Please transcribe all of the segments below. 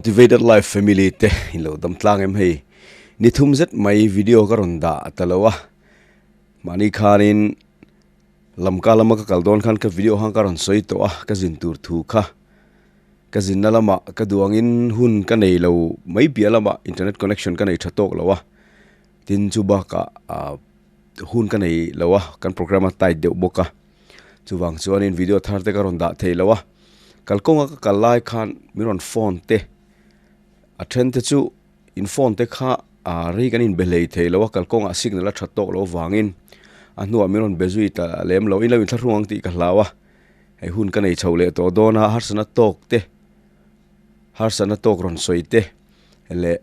Motivated Life Family te in lo dam tlang em hei. Ni thum zet mai video ka rawn dah ta lo a. Mahni khanin lamka lama ka kal dawn khan ka video khan ka rawn sawi tawh a, ka zin tur thu kha. Ka zinna lamah ka duh angin hun ka nei lo mai piah lamah internet connection ka nei tha tawk lo a. Tin chu bakah ah hun ka nei lo a, kan program a tight deuh bawk a. Chuvang chuanin video thar te ka rawn dah thei lo a, kalkawnga ka kal lai khan min rawn phone te a then te chu in phone te kha ah rei kan inbe hlei thei lo a, kalkawngah signal a that tawk loh avangin a hnuah min rawn be zui ta lem lo, in lo inthlahrung ang tih ka hlau a, hei hun ka nei chho leh tawh dawn a, harsatna tawk te harsatna tawk rawn sawi te leh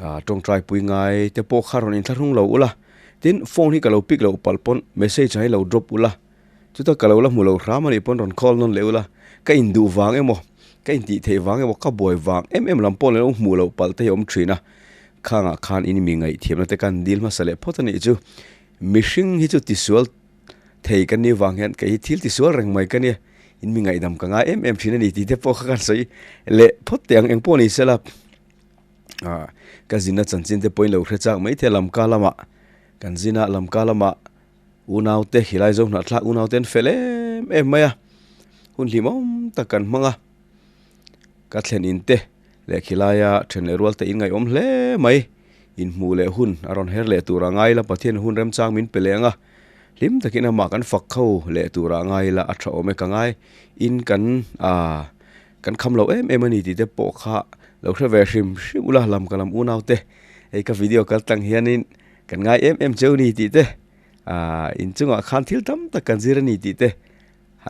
ah tawngtai pui ngai te pawh kha rawn inthlahrung lo ula tin phone hi ka lo pick loh palh pawn message ah hi lo drop ula chuta ka lo la hmu lo hram anih pawn rawn call nawn leh ula ka induh vang emaw ka intih theih vang emaw ka buai vang em em lam pawh lo hmuh loh palh te hi a awm thin a khangah khan in mi ngaihthiamna te kan dil hmasa leh phawt anih chu mihring hi chu tisual thei ka nih vang hian kei hi thil tisual reng mai ka nia in mi ngaihdam ka ngai em em thin a ni tih te pawh kha kan sawi leh phawt teh ang engpawh ni sela. Ah ka zina chanchin te pawhin lo hre chak mai thei a lamka lamah kan zina lamka lamah unau te helai zo hnahthlak unau te an fel em em mai a hun hlimawm tak kan hmang a ka thlen in te leh khilaia then leh rual te in ngaihawm hle mai inhmuh leh hun a rawn her leh tur a ngai ila Pathian hun remchang min pe leh ang a hlim takin amah kan fak kho leh tur a ngai ila a tha awm e ka ngai in kan ah. Kan kham lo em em a ni tih te pawh kha lo hre ve hrim hrim ula lam ka lam unau te hei ka video kal tlang hianin kan ngai em em cheu ni tih te ah inchungah khan thil tam tak kan zir a ni tih te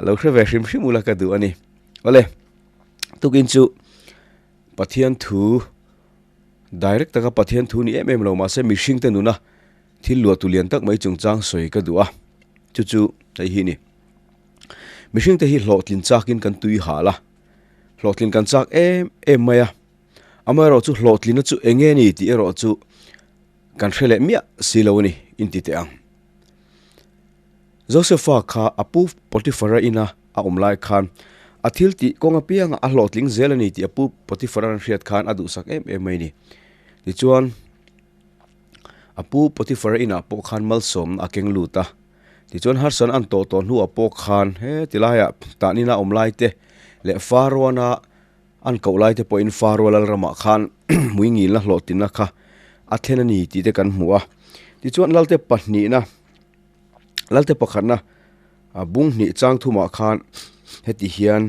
lo hre ve hrim hrim ula ka duh a ni. Awle tukin chu Pathian thu direct taka Pathian thu ni em em lo mahse mihring te nuna thil luah tu lian tak mai chungchang sawi ka duh a chu chu hei hi a ni. Mihring te hi hlawhtlin chakin kan tui hal a, hlawhtlin kan chak em em mai a, amaherawh chu hlawhtlina chu eng nge ni tih erawh chu kan hre leh miah si lo a ni inti teh ang. Josepha kha a pu Potiphara ina a awm lai khan a thil tih kawng apiangah a hlawhtling zel a ni tih a pu Potiphara an hriat khan a duhsak em em mai a ni. Tichuan a pu Potiphara inah pawh khan malsawmna a keng lut a. Tichuan harsatna an tawh tawh hnuah pawh khan he ti laiah tahnina awm lai te leh Faroana an koh lai te pawhin Faro Lalramah khan mui ngilna hlawhtlinna kha a thlen a ni tih te kan hmu a. Tichuan Lalte pahnihna, Lalte pakhatna bung hnih chang thumah khan heti hian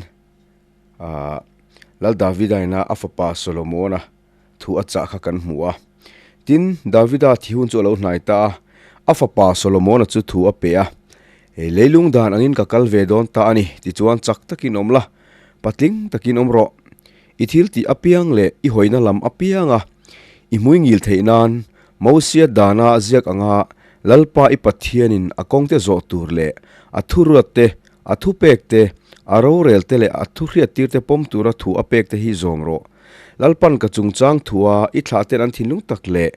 aah Lal Davidaina a fapa Solomona thu a chah kha kan hmu a. Tin, Davida thi hun chu a lo hnai ta a, a fapa Solomona chu thu a pe a, Hei leilung dan angin ka kal ve dawn ta a ni, tichuan chak takin awm la, patling takin awm rawh. I thil tih apiang leh i hawina lam apianga i hmui ngil theih nan Mosia dana ziak anga Lalpa i Pathianin a kawngte zawh tur leh a thuruat te, a thupek te, a rorel te leh a thuhriattir te pawm tura thu a pek te hi zawm rawh. Lalpan ka chungchang thua i thlah ten an thinlung tak leh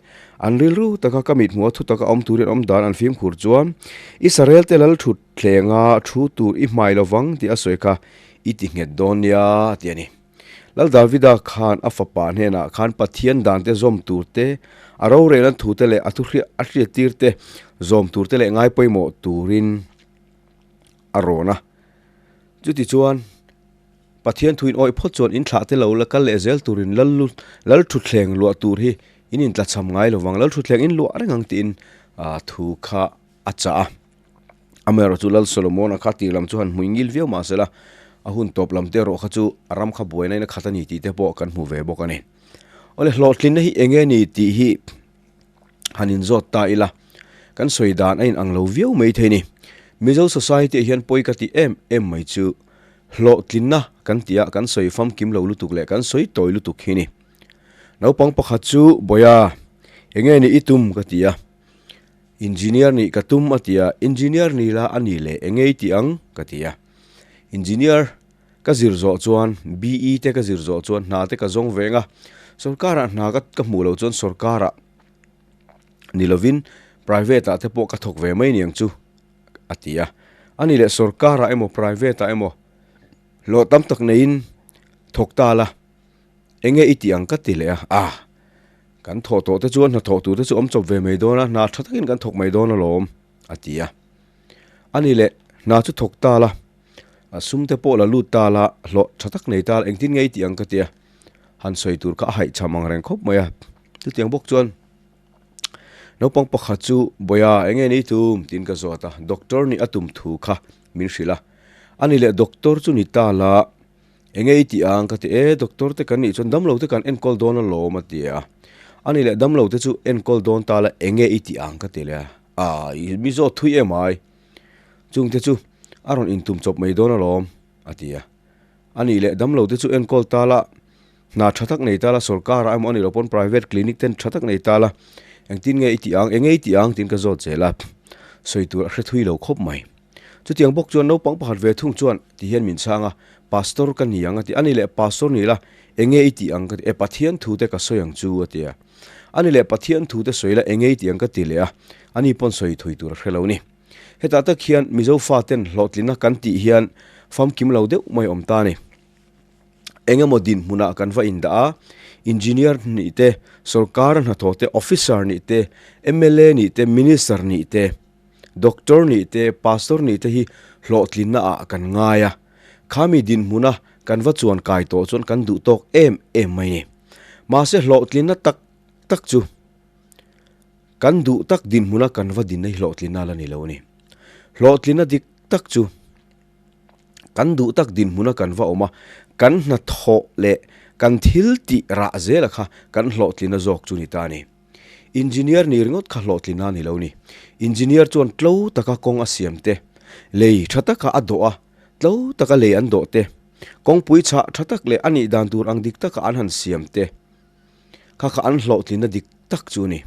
an rilru taka ka mithmuha thu taka awm turin awm dan an fimkhur chuan Israel te lal thut thlenga thu tur i hmai lovang tih a sawi kha i ti nghet dawn nia ti a ni. Lal Davida khan a fapa hnenah khan Pathian dan te zawm tur te, a rorelna thu te leh a thu a hriattir te zawm tur te leh ngai pawimawh turin a rawn a. Chutichuan. Pathian thuin awih phawt chuan in thlah te lo la kal leh zel turin lal lal thutthleng luah tur hi in intlachham ngai lovang, lal thutthleng in luah reng ang tiin thu kha a chah a. Amaherawh chu Lal Solomon-a kha tir lam chu han hmui ngil viau mah sela a hun tawp lam te erawh kha chu a ram kha buaina in a khat a ni tih te pawh kan hmu ve bawk a ni. Awle hlawhtlinna hi eng nge ni tih hi han inzawt ta ila kan sawi dan a inang lo viau mai thei ni. Mizo society ah hian pawi ka tih em em mai chu Hlawhtlinna kan tih a kan sawi famkim lo lutuk leh kan sawi tawi lutuk hi ni. Naupang pakhat chu Bawia, enge ni i tum? ka ti a. Engineer nih ka tum a ti a, Engineer ni la a ni leh enge i tih ang? ka ti a. Engineer ka zir zawh chuan BE te ka zir zawh chuan hna te ka zawng veng a, sorkarah hna ka ka hmuh loh chuan sorkarah ni lovin private ah te pawh ka thawk ve mai niang chu. a ti a. A ni leh sorkarah emaw private ah emaw hlawh tam tak neiin thawk ta la, Enge i tih ang ka ti leh a, ah, kan thawh tawh te chuan hnathawh tur te chu awm chawp ve mai dawn a, hna tha takin kan thawk mai dawn alawm, a ti a. A ni leh, hna chu thawk ta la, a sum te pawh la lut ta la, hlawh tha tak nei ta la, engtin nge i tih ang ka ti a, han sawi tur kha a haihchham ang reng khawp mai a. Chutiang bawk chuan naupang pakhat chu, Bawiha, enge ni tum? tiin ka zawt a, doctor nih a tum thu kha min hrilh a. A ni leh, doctor chu ni ta la, Enge i tih ang? Ka ti e, doctor te kan nih chuan damlo te kan enkawl dawn alawm a ti a. A ni leh damlo te chu enkawl dawn ta la enge i tih ang ka ti leh a. Aa, i mi zawt thui em ai. Chung te chu a rawn intum chawp mai dawn alawm a ti a. A ni leh damlo te chu enkawl ta la, hna tha tak nei ta la, sorkar ah emaw a nih loh pawn private clinic ten tha tak nei ta la, engtin nge i tih ang, enge i tih ang tiin ka zawt zel a. Sawi tur a hre thui lo khawp mai. Chutiang bawk chuan naupang pakhat ve thung chuan ti hian min chhang a, Pastor ka ni ang a ti. Ani leh Pastor ni la, enge i tih ang ka ti. E Pathian thu te ka sawi ang chu a ti a. Ani leh Pathian thu te sawi la enge i tih ang ka ti leh a, ani pawn sawi thui tur a hre lo ni. Hetah tak hian Mizo faten hlawhtlinna kan tih hian famkim lo deuh mai awm ta a ni. Engemaw dinhmunah kan va indah a, Engineer nih te, sorkar hnathawh te, Officer nih te, mla nih te, Minister nih te, Doctor nih te, Pastor nih te hi hlawhtlinna ah kan ngai a, khami dinhmuna kan va chuan kai tawh chuan kan duh tawk em em mai ni. Mahse hlawhtlinna tak tak chu kan duh tak dinhmuna kan va dinna hi hlawhtlinna la ni lo a ni. Hlawhtlinna dik tak chu kan duh tak dinhmuna kan va awm a, kan hnathawh leh kan thil tih rah zela kha kan hlawhtlinna zawk chu ni ta a ni. Engineer ni ringawt kha hlawhtlin a ni lo ni. Engineer chuan tlo taka kawng a siam te, lei tha taka a dawh a, tlo taka lei an dawh te, kawngpui chhah tha tak leh a nih dan tur ang dik taka an han siam te kha kha an hlawhtlinna dik tak chu a ni.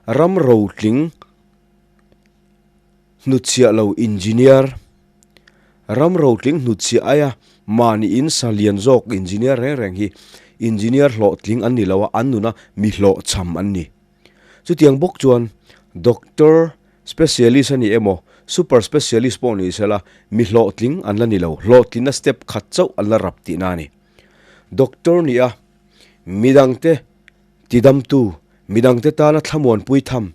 Ram rotling hnutchhiah lo engineer, ram rotling hnutchhiah aia mahni in sa lian zawk engineer reng reng hi engineer hlawhtling an ni lo a, an nuna mi hlawhchham an ni. Chutiang bawk chuan doctor specialist a ni emaw super specialist pawh ni sela mi hlawhtling an la ni lo, hlawhtlinna step khat chauh an la rap tihna a ni. Doctor nih a midangte tidamtu, midangte tana thlamuanpui tham,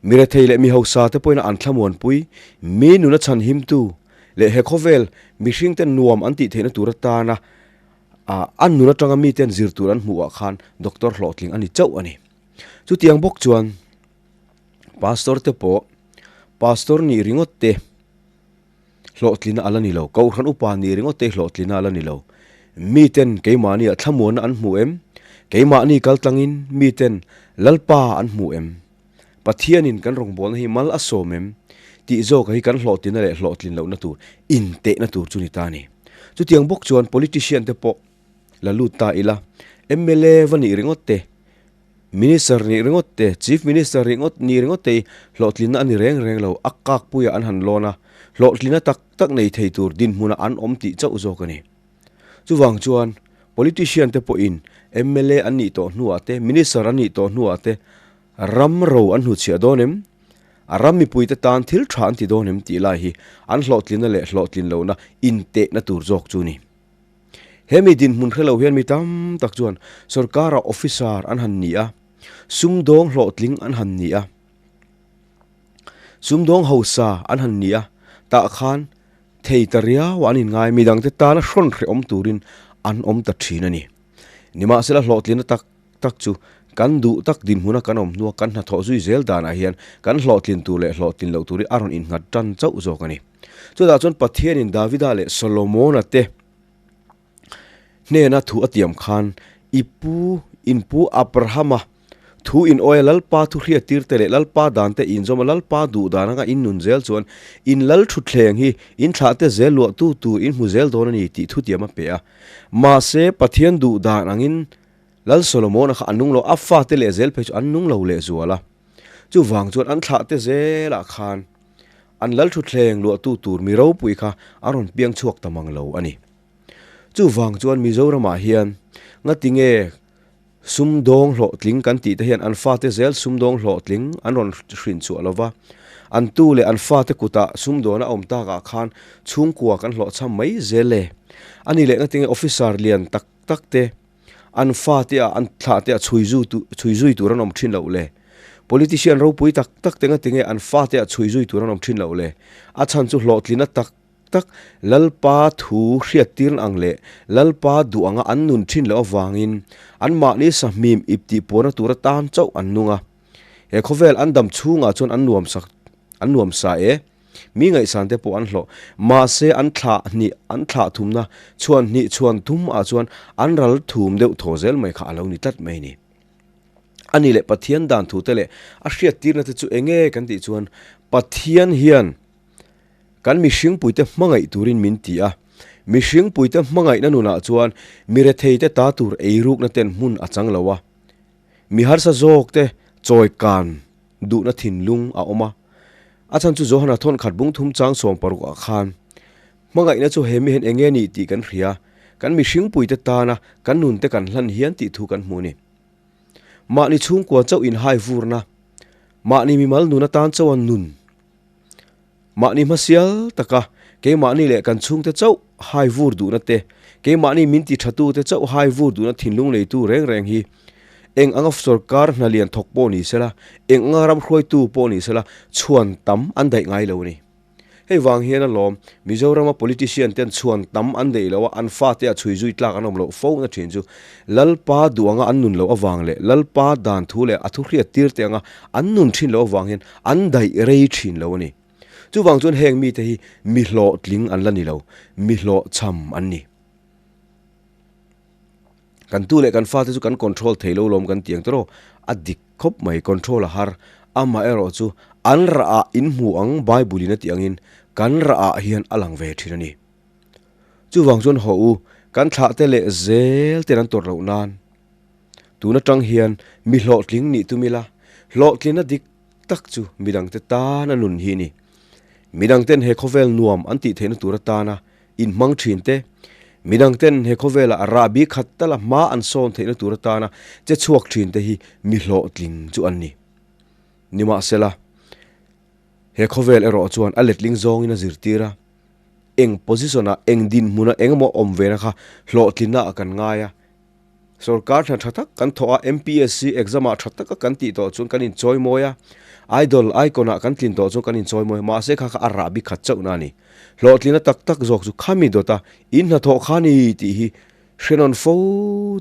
Mi rethei leh mi hausa te pawhin an thlamuanpui, mi nuna chhanhimtu leh he khawvel mihring ten nuam an tih theihna tur atana an nun atanga mi ten zir tur an hmuh ah khan doctor hlawhtling a ni chauh a ni. Chutiang bawk chuan pastor te pawh pastor nih ringawt te hlawhtlina a la ni lo, kohhran upa nih ringawt te hlawhtlina a la ni lo. Mi ten keimahni ah thlamuanna an hmu em? Keimahni kaltlangin mi ten Lalpa an hmu em? Pathianin kan rawngbawlna hi mal a sawm em? Tih zawka hi kan hlawhtlinna leh hlawhtlin lohna tur intehna tur chu ni ta a ni. Chutiang bawk chuan politician te pawh la lut ta ila, mla va nih ringawt te, Minister nih ringawt te, Chief Minister ringawt nih ringawt te hi hlawhtlinna a ni reng reng lo, a kakpuiah an han lawn a, hlawhtlinna tak tak nei thei tur dinhmunah an awm tih chauh zawk a ni. Chuvang chuan politician te pawhin mla an nih tawh hnuah te, minister an nih tawh hnuah te ram ro an hnuchhiah dawn em? A ram mipuite tan thil tha an ti dawn em tih lai hi an hlawhtlinna leh hlawhtlin lohna intehna tur zawk chu a ni. He mi dinhmun hre lo hian mi tam tak chuan sorkara officer an han ni a, sumdawng hlawhtling an han ni a, sumdawng hausa an han ni a, tah khan Thei ta riau an inngai, midangte tana hrawn hrehawm turin an awm ta thin a ni. Nimahsela hlawhtlinna tak tak chu kan duh tak dinhmuna kan awm hnua kan hnathawh zui zel danah hian kan hlawhtlin tur leh hlawhtlin loh tur hi a rawn innghat tan chauh zawk a ni. Chutah chuan Pathianin Davida leh Solomona te hnena thu a tiam khan i pu in pu Abrahama thu in awia Lalpa thu hriat tir te leh Lalpa dan te inzawm a Lalpa duh dan anga in nun zel chuan in lal thutthleng hi in thlah te zel luah tu tur in hmu zel dawn a ni tih thu tiam a pe a. Mahse Pathian duh dan angin Lal Solomona kha a nung lo a fate leh zel phei chu an nung lo leh zual a. Chuvang chuan an thlah te zelah khan an lal thutthleng luah tu tur mi ropui kha a rawn piang chhuak ta mang lo a ni. Chuvang chuan Mizoramah hian ngatinge sumdawng hlawhtling kan tih te hian an fate zel sumdawng hlawhtling an rawn hrin chhuah lo va, an tu leh an fate kutah sumdawn a awm takah khan chhungkua kan hlawhchham mai zel e. A ni leh ngatinge officer lian tak tak te. an fate ah an thlah te ah chhui zu chhui zui tur an awm thin loh le? Politician ropui tak tak te nga tinge an fate ah chhui zui tur an awm thin loh le? A chhan chu hlawhtlina tak tak Lalpa thu hriattirna ang leh Lalpa duh anga an nun thin loh avangin anmahni sahmim ip tih puanna tur atan chauh an nung a. He khawvel an dam chhungah chuan an nuam sak an nuam sa e. Mi ngaihsan te pawh an hlawh. Mahse an thlah hnih an thlah thumna chhuan hnih chhuan thum ah chuan an ral thum deuh thaw zel mai kha a lo ni tlat mai ni. A ni leh Pathian dan thu te leh a hriattirna te chu enge kan tih chuan Pathian hian Kan mihringpuite hmangaih turin min ti a, mihringpuite hmangaihna nunah chuan mi retheite ta tur eirukna ten hmun a chang lo a, mi harsa zawkte chawi kan duhna thinlung a awm a. A chhan chu Johana thawnkhat bung thum chang 16 ah khan hmangaihna chu he mi hian enge ni tih kan hria, kan mihringpuite tana kan nunte kan hlan hian tih thu kan hmu a ni. Mahni chhungkua chauh inhai vurna, mahni mimal nun atan chauha nun, Mahni hmasial taka keimahni leh kan chhungte chauh hai vur duhna te, keimahni min ti thatute chauh hai vur duhna thinlung neitu reng reng hi eng anga sorkar hna lian thawk pawh ni sela, eng anga ram hruaitu pawh ni sela chhuan tam an daih ngai lo a ni. Hei vang hian alawm Mizorama politician ten chhuan tam an daih lo a, an fate ah chhui zui tlak an awm loh fo na thin chu Lalpa duh anga an nun loh avang leh Lalpa dan thu leh a thu hriat tir te anga an nun thin loh avang hian an daih rei thin lo a ni. Chuvang chuan heng mite hi mi hlawhtling an la ni lo, mi hlawhchham an ni. Kan tu leh kan fate chu kan control thei lo lawm kan ti ang tawrh aw, a dik khawp mai, control a har. Amaherawh chu an rah ah in hmu ang Bible in a tih angin kan rah ah hian a lang ve thin a ni. Chuvang chuan haw u, kan thlah te leh zel ten an tawrh loh nan tun atang hian mi hlawhtling nih tum ila, hlawhtlina dik tak chu midangte tana nun hi a ni. Midangten he khawvel nuam an tih theihna tur atana inhmang thin te, midangten he khawvela rahbi khat tala hma an sawn theihna tur atana che chhuak thin te hi mi hlawhtling chu an ni. Nimahsela, he khawvel erawh chuan a letling zawngin a zirtir a, eng position-ah, eng dinhmunah engemaw awm vena kha hlawhtlinna ah kan ngai a. Sorkar hna tha tak kan thawh a, MPSC exam-ah tha taka kan tih tawh chuan kan inchawi mawi a, Idol, Icon-ah kan tlin tawh chuan kan inchawi mawi a, mahse kha kha a rah bi khat chauhna a ni. Hlawhtlina tak tak zawk chu khami dawta in hnathawh kha ni tih hi hrenawn fo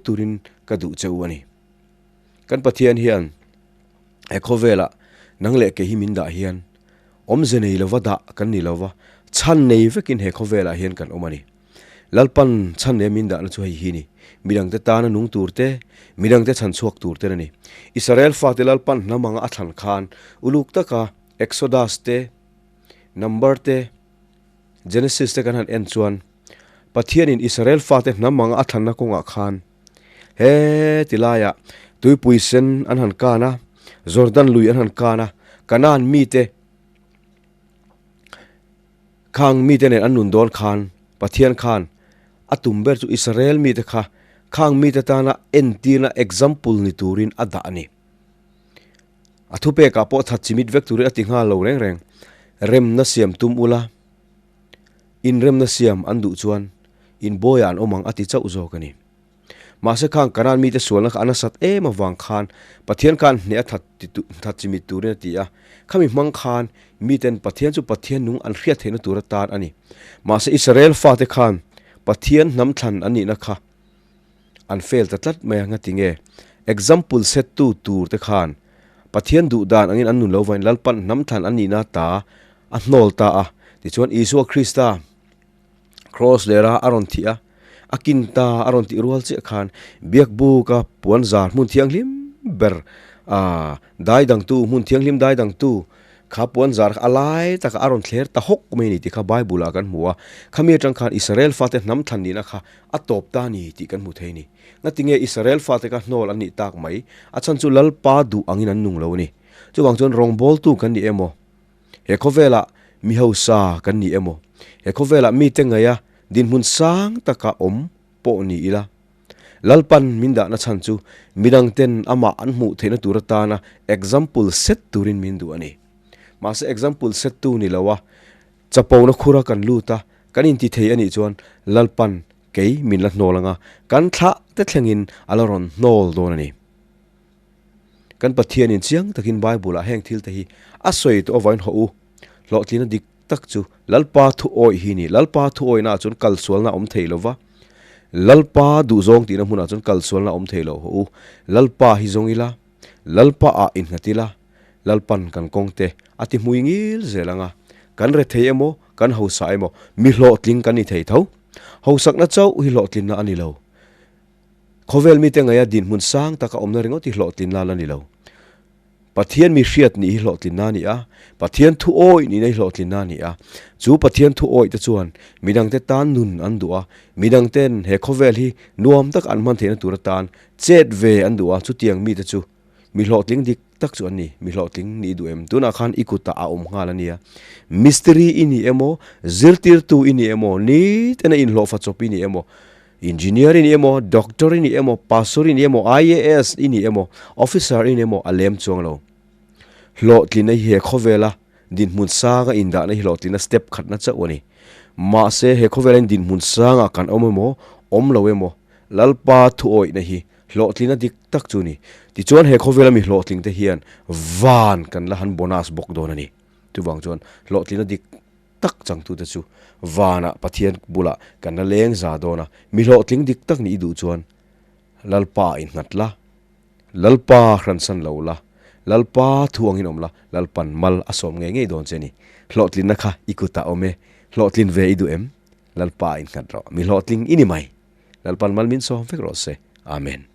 turin ka duh che u a ni. Kan Pathian hian he khawvelah nang leh kei hi min dah hian awmze nei lova dah kan ni lova, chhan nei vekin he khawvelah hian kan awm a ni. Lalpan chhan leh min dahna chu hei hi ni, midangte tana nung tur te, midangte chhan chhuak tur ten a ni. Israel fate Lalpan hnam anga a thlan khan uluk taka Exodus te, Number te, Genesis te kan han en chuan Pathianin Israel fate hnam anga a thlanna kawngah khan he ti laiah tuipui sen an han kan a, Jordan lui an han kan a, Kanaan mite Khang mite nen an nun dawn khan Pathian khan a tum ber chu Israel mite kha khang mite tana entirna example ni turin a dah a ni. A thupekah pawh that chimit vek turin a ti nghal lo reng reng. Remna siam tum ula, inremna siam an duh chuan inbawiah an awm ang a ti chauh zawk a ni. Mahse khang Kanaan mite sualna kha a nasat em avang khan Pathian khan hneh a that that chimit turin a ti a. Khami hmang khan miten Pathian chu Pathian nung an hriat theihna tur atan a ni. Mahse Israel fate khan Pathian hnam thlan an nihna kha an fail ta tlat mai a, ngati nge example set tu tur te khan Pathian duh dan angin an nun lo vain Lalpan hnam thlan an nihna ta a hnawl ta a. Tichuan Isua Krista Cross lera a rawn thih a, a kin ta a rawn tih rual chiah khan Biakbuka puan zar hmun thianghlim ber ah dai dangtu hmun thianghlim dai dangtu kha puan zar kha a lai takah a rawn thler ta hawk mai a ni tih kha Bible ah kan hmu a, khami atang khan Israel fate hnam thlan nihna kha a tawp ta a ni tih kan hmu thei a ni. Ngatinge Israel fate kha hnawl an nih tak mai? A chhan chu Lalpa duh angin an nung lo a ni. Chuvang chuan rawngbawltu kan ni emaw? He khawvelah mi hausa kan ni emaw, he khawvelah mite ngaia dinhmun sang taka awm pawh ni ila, Lalpan min dahna chhan chu midangten amah an hmuh theihna tur atana example set turin min duh a ni. Mahse example set tu ni loa chapona khura kan lut a, kan inti thei a nih chuan Lalpan kei min la hnawl anga kan thlah te thlengin a la rawn hnawl dawn a ni. Kan Pathianin chiang takin Bible-ah heng thil te hi a sawi tawh avangin hawh u, hlawhtlina dik tak chu Lalpa thu awih hi ni. Lalpa thu awihnaah chuan kalsualna a awm thei lo va, Lalpa duhzawng tihna hmunah chuan kalsualna a awm thei lo. Hawh u, Lalpa hi zawng ila, Lalpaah innghat ila, Lalpan kan kawngte a ti hmui ngil zel ang a, kan rethei emaw, kan hausa emaw, mi hlawhtling kan ni thei tho. Hausakna chauh hi hlawhtlinna a ni lo. Khawvel mite ngaia dinhmun sang taka awmna ringawt hi hlawhtlinna la ni lo. Pathian mi hriat nih hi hlawhtlinna a ni a, Pathian thu awih nihna hi hlawhtlinna a ni a. Chu Pathian thu awih te chuan midangte tan nun an duh a, midangten he khawvel hi nuam taka an hman theihna tur atan chet ve an duh a, chutiang mite chu Mi hlawhtling dik tak chu an ni. Mi hlawhtling nih duh em? Tunah khan i kutah a awm nghal a nia. Mistiri i ni emaw, zirtirtu i ni emaw, nitena inhlawhfa chawp i ni emaw, engineer i ni emaw, doctor i ni emaw, pastor i ni emaw, IAS i ni emaw, officer i ni emaw a lem chuang lo. Hlawhtlinna hi he khawvela dinhmun sanga indahna hi hlawhtlinna step khatna chauh a ni. Mahse he khawvela in dinhmun sangah kan awm emaw, awm lo emaw, Lalpa thuawihna hi Hlawhtlina dik tak chu ni. Tichuan he khawvela mi hlawhtling te hian van kan la han bonus bawk dawn a ni. Chuvang chuan hlawhtlina dik tak changtute chu vanah Pathian bulah kan la leng za dawn a. Mi hlawhtling dik tak nih i duh chuan Lalpa ah innghat la, Lalpa hransan lo la, Lalpa thu angin awm la, Lalpan mal a sawm ngei ngei dawn che a ni. Hlawhtlinna kha i kutah awm e, hlawhtlin ve i duh em? Lalpa ah innghat rawh. Mi hlawhtling i ni mai. Lalpan mal min sawm vek rawh se. Amen.